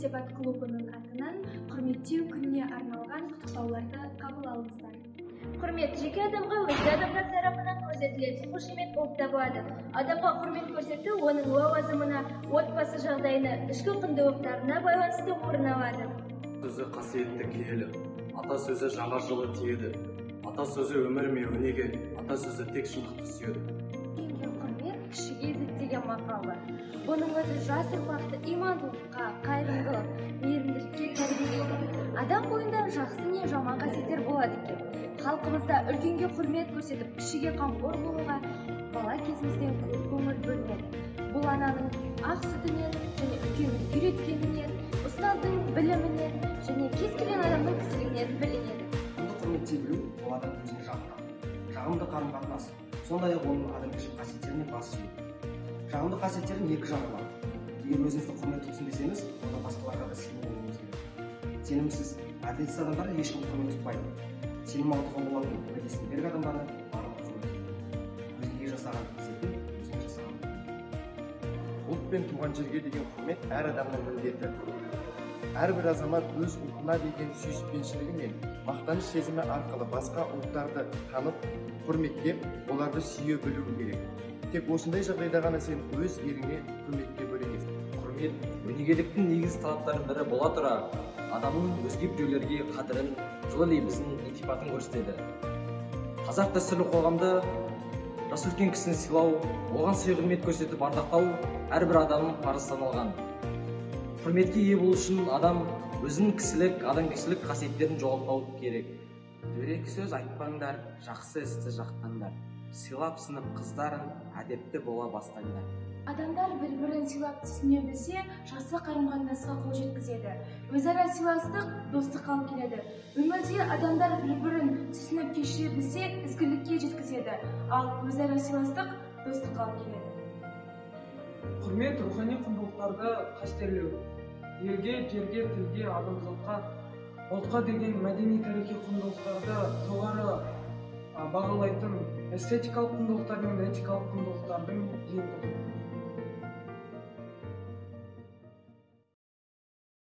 дебат клубының атынан құрметтеу күніне арналған құттықтауларды қабыл алыңыздар. Құрмет жеке адамға өзге адамдар тарапынан көрсетілетін қошемет болып табылады. Адамға құрмет көрсету оның лауазымына, отбасы жағдайына, ішкі құндылықтарына байланысты орын алады. Сөзі қасиетті киелі, ата сөзі жанға жылы тиеді, ата сөзі өмір ме өнеге, ата сөзі тек шындықты сүйеді. Үлкенге құрмет, кішіге ізет деген мақал бар. Бұның өзі жас ұрпақты имандылыққа, қайырымдылық, мейірімділікке тәрбиелейді. Адам бойында жақсы не жаман қасиеттер болады екен. Халқымызда үлкенге құрмет көрсетіп, кішіге қамқор болуға бала кезімізден көп көңіл бөлінеді. Бұл ананың ақ сүтінен және үлкеннің үйреткенінен, ұстаздың білімінен және кез келген адамның кісілігінен білінеді. Адамды құрметтей білу ол адам өзіне жағымды қарым-қатынас, сондай-ақ оның адамгершілік қасиеттеріне бас ию. Жағымды қасиеттердің екі жағы бар. Егер өзіңізді құрмет тұтсын десеңіз, онда басқаларға да сенімді болуыңыз керек. Сенімсіз, әділетсіз адамдарды ешкім құрмет тұтпайды. Сенім артуға болатын уәдесін берік адамдарды барлығы құрмет тұтады. Өзгеге жасаған ізетін өзіңе жасаған. Ұлт пен туған жерге деген құрмет әр адамның міндеті. Әрбір азамат өз ұлтына деген сүйіспеншілігі мен мақтаныш сезімі арқылы басқа ұлттарды танып, құрметтеп, оларды сүйе білуі керек. Тек осындай жағдайда ғана сен өз еліңе құрметке бөленесің. Құрмет өнегеліктің негізгі талаптарының бірі бола тұра, адамның өзге біреулерге қадірін, жылы лебізін, ілтипатын көрсетеді. Қазақ дәстүрлі қоғамда жас үлкен кісіні сыйлау, оған сый-құрмет көрсетіп ардақтау әрбір адамның парызы саналған. Құрметке ие болу үшін адам өзінің кісілік, адамгершілік қасиеттерін жоғалтпауы керек. Дөрекі сөз айтпаңдар, жақсы істі жақтаңдар. Сыйлап сынып қыздарын, әдепті бола бастаңдар. Адамдар бір-бірін сыйлап түсіне білсе, жақсы қарым-қатынасқа қол жеткізеді. Өзара сыйластық достыққа алып келеді. Өмірде адамдар бір-бірін түсініп кешіре білсе, ізгілікке жеткізеді. Ал өзара сыйластық достыққа алып келеді. Құрмет рухани құндылықтарды қастерлеу. Елге, жерге, тілге, адамзатқа, ұлтқа деген мәдени тарихи құндылықтарды жоғары бағалайтын эстетикалық құндылықтар мен этикалық құндылықтардың жиынтығы.